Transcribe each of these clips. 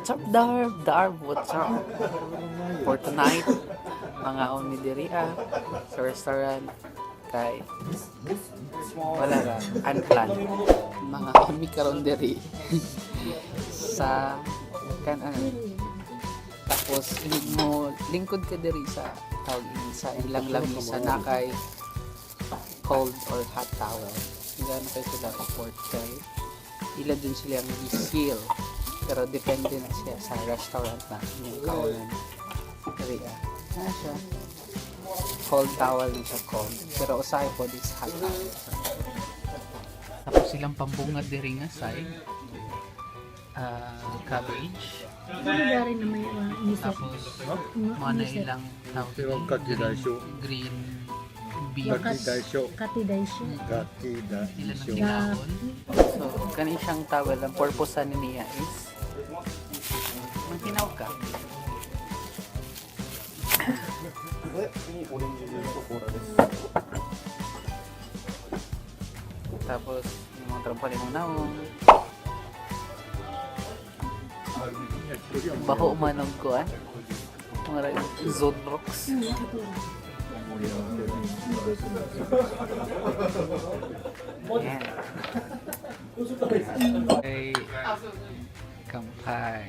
What's up, Darb? Darb, what's up? For tonight, mangaon mi diri sa restaurant kay wala ra, unplanned. Mangaon mi karon diri sa kan ano. Tapos inig mo lingkod ka diri sa tawag ini sa ilang lamisa na kay cold or hot towel. Gano kay sila effort kay ila dun sila ang seal. Pero depende na siya sa restaurant na inyong kaonan. Diri ah. Na siya. Cold towel na siya, cold. Pero usahay po is hot towel. Tapos silang pambungad diri nga side. Ah, cabbage. Ano rin na may inisip? Tapos mga na ilang tawag Pero ini, kaki green beans. Kaki daisho. Kati daisho. Kaki Sila ng daisho. kinahon. So, kani siyang towel, ang purpose ani niya is manghinaw ka. Tapos, yung mga trampal yung naong. Baho man ang kuan. Mga Zonrox. Yan. Okay. Kampay.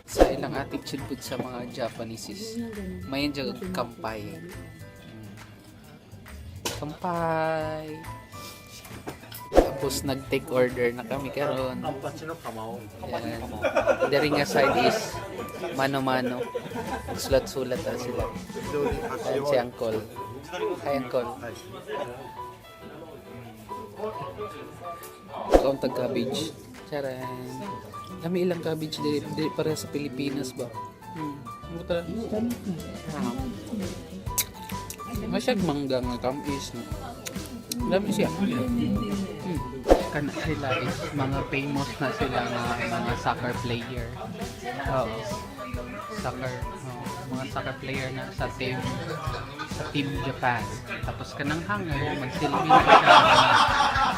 Sa ilang attitude pud sa mga Japanese is may jud kampay. Kampay. Tapos nag-take order na kami karon. Yan. Diri nga side is mano-mano. Sulat-sulat na sila. Ayan si Uncle. Hi, Uncle. Kaon tag cabbage. Charan. Lami ilang cabbage diri diri pareha sa Pilipinas ba? Ano ta? Ah. Masyag mangga nga kamis no. Lami siya. Kana sila is mga famous na sila nga mga soccer player. Oo. Soccer, oo, mga soccer player na sa team Japan. Tapos kanang hanger magsilbi na siya nga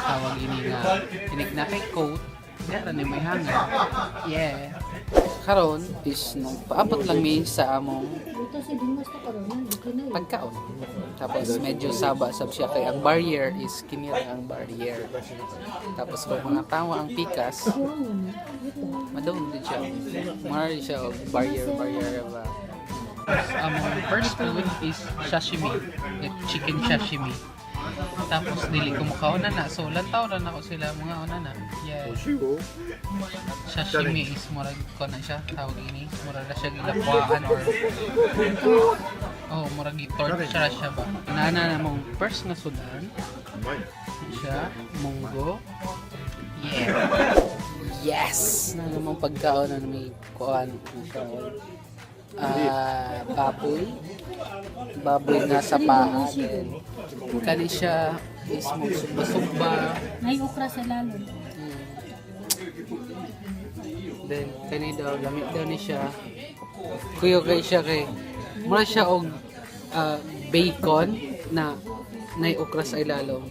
tawag ini nga inig na kay coat. Dara ni may hanger. Yeah. Karon is nagpaabot lang mi sa among Ito si Dimas na karon, dito na eh. pagkaon. Tapos medyo saba sab siya kay ang barrier is kinira ang barrier. Tapos kung mga tawa ang pikas, madung din siya. Mara siya og barrier barrier ba. Among first food is sashimi, like chicken sashimi. Tapos dili ko mukhaon na na. So lantaw na nako sila mga una na. Yeah. Sashimi is murag ko na siya tawag ini. Murag na siya gilakwaan or oh, murag gi-torture siya ba. Nana na mong first nga sudan siya, munggo. Yeah. Yes! Na namang pagkaon na may kuan na siya. Ah, baboy. Baboy nga sa paa din. Kani siya is magsugba-sugba. May okra sa lalon. Then kani daw lamit daw ni siya. Kuyo kay siya kay mura siya og bacon na nay okra sa ilalom.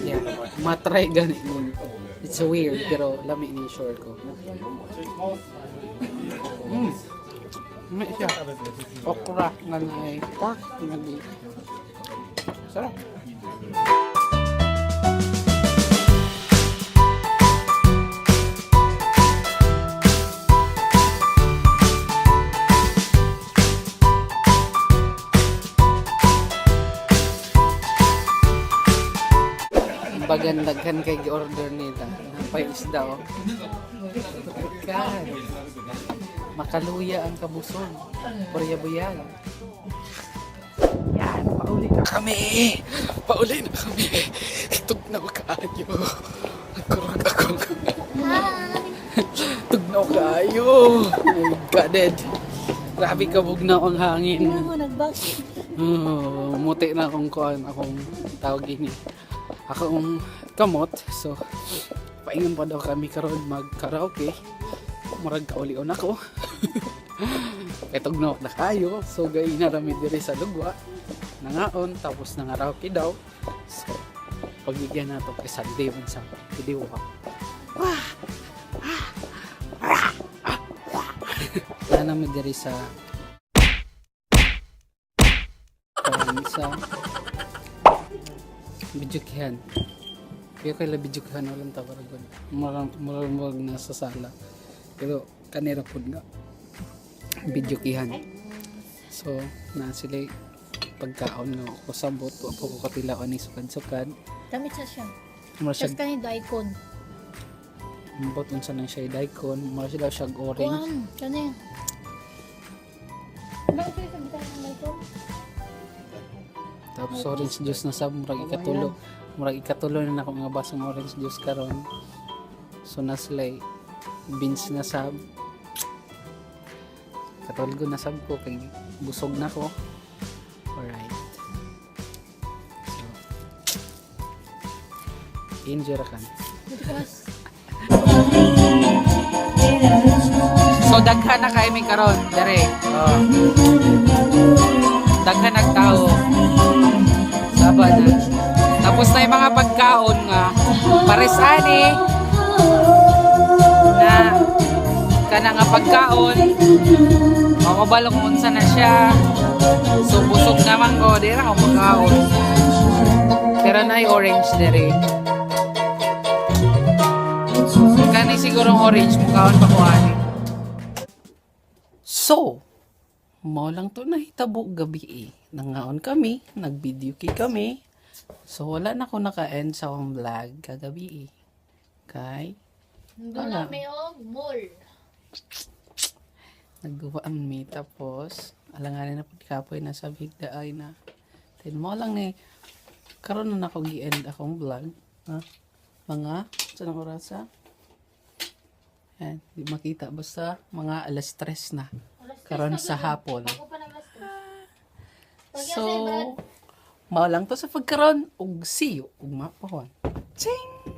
Yeah, matry gani nun. It's weird pero lami ni sure ko. Lami siya. Okra nga nay pork nga di. Sarap. Bagan daghan kay gi-order nila. Napay isda oh. God. Makaluya ang kabusog. Burya-buyan. Yan, pauli na kami. Pauli na kami. Tugnaw kaayo. Nagkurog ako. Tugnaw kaayo. Oh my God, Ed. Grabe kabugnaw ang hangin. Ano mo nagbak? Oh, muti na akong kuan, akong tawag ini. Akong kamot. So, paingon pa daw kami karon mag karaoke. Murag kaulion ako. Kay tugnok na kayo. So, gay na rami diri sa lugwa. Nangaon, tapos nangaraoke daw. So, pagbigyan nato kay Sunday man sa Kidiwa. Wah! Ah! Ah! Naa na mi diri sa kuan, sa videokehan. Kaya kay la videokehan, walang tawaragon. Murag murag murag nasa sala. Pero kanira pud nga videokehan. So, na sila pagkaon nga ko sabot, wa po ko katilaon ni sukad-sukad. Damit sa siya. Mura siya Tapos kani daikon. ambot unsa nang siya daikon, mura siya daw siya orange. Kuan, kani. Bakit kayo sa bitan ng daikon? Tapos orange juice na sab, murag ikatulo. Murag ikatulo na nako nga basong orange juice karon. So na sila beans na sab. Katulgo na sab ko kay busog na ko. Alright. So enjoy ra kan. Bukas. So daghan na kay mi karon dere. Oh. Daghan nag tao. Saba na. Tapos na yung mga pagkaon nga pares ani na kana nga pagkaon. Makabalo kung unsa na siya. So busog naman ko, di ra ako makaon. Pero na orange dere. Kani siguro orange mukaon pa ko ani. So, mao lang to nahitabo gabi eh. Nangaon kami, nag-video kay kami. So, wala na ko naka-end sa akong vlog kagabi eh. Kay, Doon may og mall. nagduwa ang mi. Tapos, alanganin na pud kapoy na sa bigda ay na. Then, mao lang ni, karon na nako gi-end akong vlog. Ha? Mga, sa nang orasa? Yan, di makita. Basta, mga alas 3 na. Karon sa hapon. Ako pa ng alas 3. So, mao lang to sa pagkaron ug see you ug mapawan. Ching!